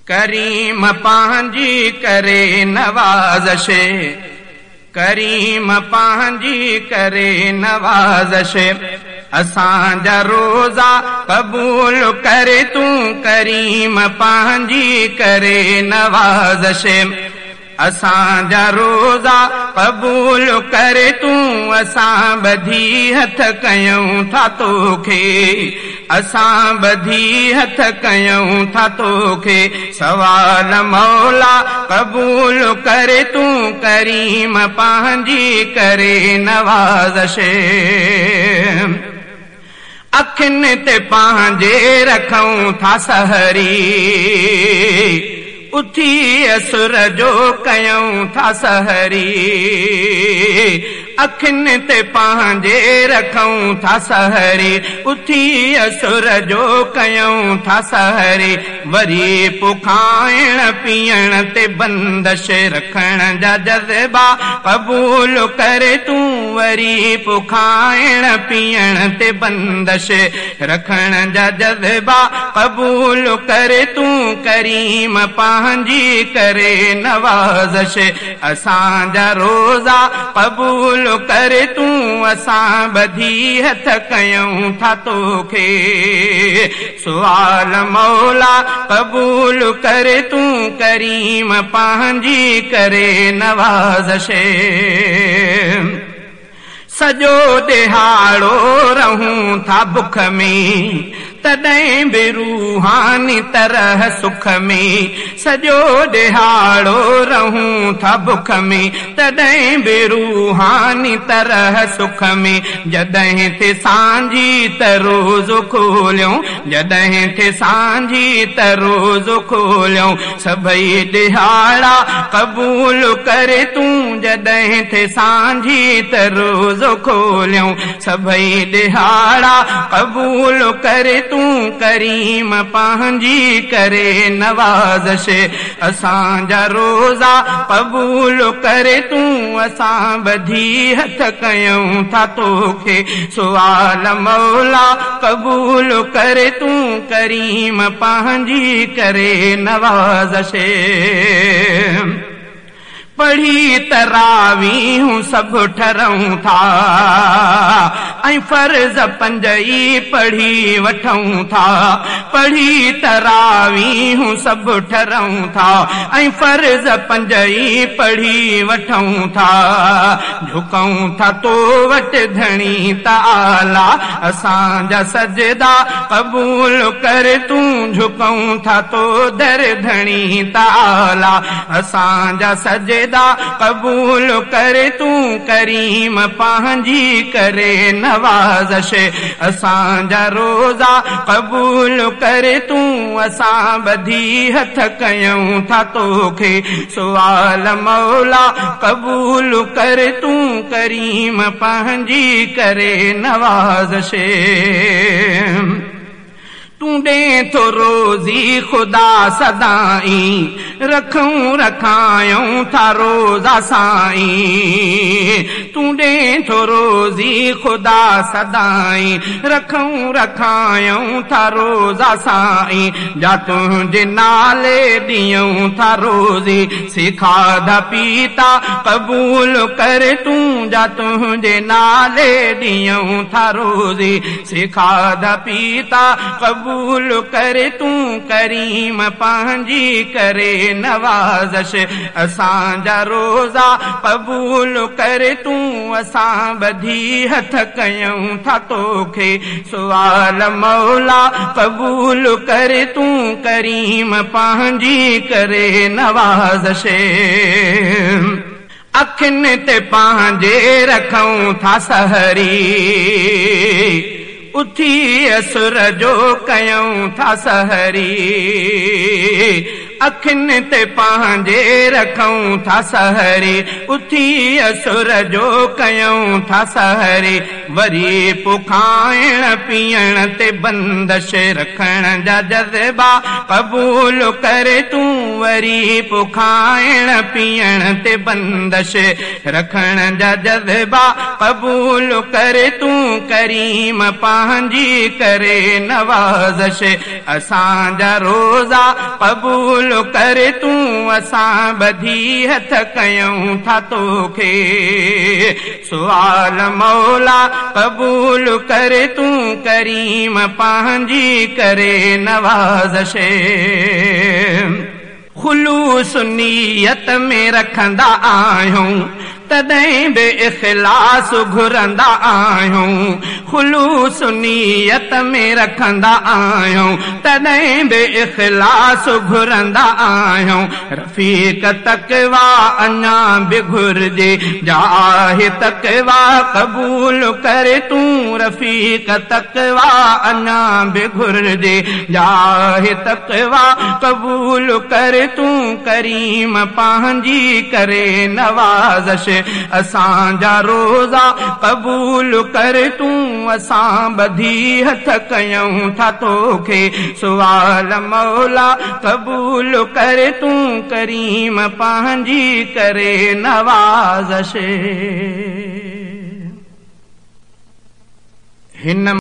करीम पंहिंजी करे नवाज़श, करीम पंहिंजी करे नवाज़श। असांजा रोज़ा क़बूल करे तूं, करीम पंहिंजी करे नवाज़श। असांजा रोज़ा क़बूल करे तूं, असां बधी हथ कयूं था तोखे, असां बधी हथ कयूं था तोखे। सवाल मौला क़बूल करे तूं, करीम पंहिंजी करे नवाज़श। अखियुनि ते पंहिंजे रखूं था सहरी, उथी असुर जो कयूं था सहरी। अखियुनि ते पंहिंजे रखूं था सहरी, उथी असुर जो कयूं था सहरी। वरी पोइ खाइण पीअण ते बंदश रखण जा जज़्बा क़बूल करे तूं, वरी पोइ खाइण पीअण ते बंदश रखण जा जज़्बा क़बूल करे तूं, करीम पंहिंजी करे नवाज़श। असांजा रोज़ा क़बूल करे तूं, असां बधी हथ कयूं था तोखे। सुवाल मौला क़बूल करे तूं, करीम पंहिंजी करे नवाज़श। सॼो ॾिहाड़ो रहूं था बुख में, तॾहिं बि रूहानी तरह सुख में। सॼो ॾिहाड़ो रहूं था बुख में, तॾहिं बि रूहानी तरह सुख में। जॾहिं ते सांझी त रोज़ो खोलियूं, जॾहिं ते सांझी त रोज़ो खोलियूं। सभई ॾिहाड़ा क़बूल करे तूं, जॾहिं ते सांझी त रोज़ो खोलियूं। सभई ॾिहाड़ा क़बूल करे तूं, करीम पंहिंजी करे नवाज़श। असांजा रोज़ा क़बूल करे तूं, असां बधी हथ कयूं था तोखे। सुवाल मौला क़बूल करे तूं, करीम पंहिंजी करे नवाज़श। पढ़ी तरावीहूं सभु ठरूं था, ऐं फ़र्ज़ पंज ई पढ़ी वठूं था। पढ़ी तरावीहूं सभु ठरूं था, ऐं फ़र्ज़ पंज ई पढ़ी वठूं था। झुकूं था तो वटि धणी ताला, असांजा सजदा क़बूल कर तूं। झुकूं था तो दर धणी ताला, असांजा सजदा क़बूल करे तूं, करीम पंहिंजी करे नवाज़श। असांजा रोज़ा क़बूल करे तूं, असां बधी हथ कयूं था तोखे। सुवाल मौला क़बूल करे तूं, करीम पंहिंजी करे नवाज़श। तूं ॾे थो रोज़ी ख़ुदा सदाई, रखूं रखायूं था रोज़ा साईं। तूं ॾे थो रोज़ी ख़ुदा सदाई, रखूं रखायूं था रोज़ा साईं। जा तुंहिंजे नाले ॾियूं था रोज़ी, सिखाधा पीता क़बूल कर तूं। जा तुंहिंजे नाले ॾियूं था रोज़ी, सिखाधा पीता क़बूल करे तूं, करीम पंहिंजी करे नवाज़श। असांजा रोज़ा क़बूल करे तूं, असां बधी हथ कयूं था तोखे। सुवाल मौला क़बूल करे तूं, करीम पंहिंजी करे नवाज़श। अखियुनि ते पंहिंजे रखूं था सहरी, उथी असुर जो कयूं था सहरी। अखियुनि ते पंहिंजे रखूं था सहरी, उथी असुर जो कयूं था सहरी। वरी पोइ खाइण पीअण ते बंदश रखण जा जज़्बा क़बूल करे तूं, वरी पोइ खाइण पीअण ते बंदश रखण जा जज़्बा क़बूल करे तूं, करीम पंहिंजी करे नवाज़श। असांजा रोज़ा क़बूल ڪر تون، اسان ٻڌي هٿ ڪيون ٿا توکي. سوال مولا قبول ڪر تون، ڪريم پنهنجي ڪري نوازش. خلوص نيت ۾ رکندا آهيون، تڏهن به اخلاص گهرندا آهيون. خلوص نيت ۾ رکندا آهيون، تڏهن به اخلاص گهرندا آهيون. رفيق تقويٰ اڃا به گهرجي، جاهه تقويٰ قبول ڪر تون. رفيق تقويٰ اڃا به گهرجي، جاهه تقويٰ قبول ڪر تون، ڪريم پنهنجي ڪري نوازش. اسان جا روزا قبول ڪر تون، اسان ٻڌي هٿ ڪيون ٿا توکي. سوال مولا قبول ڪر تون، ڪريم پنهنجي ڪري نوازش. هن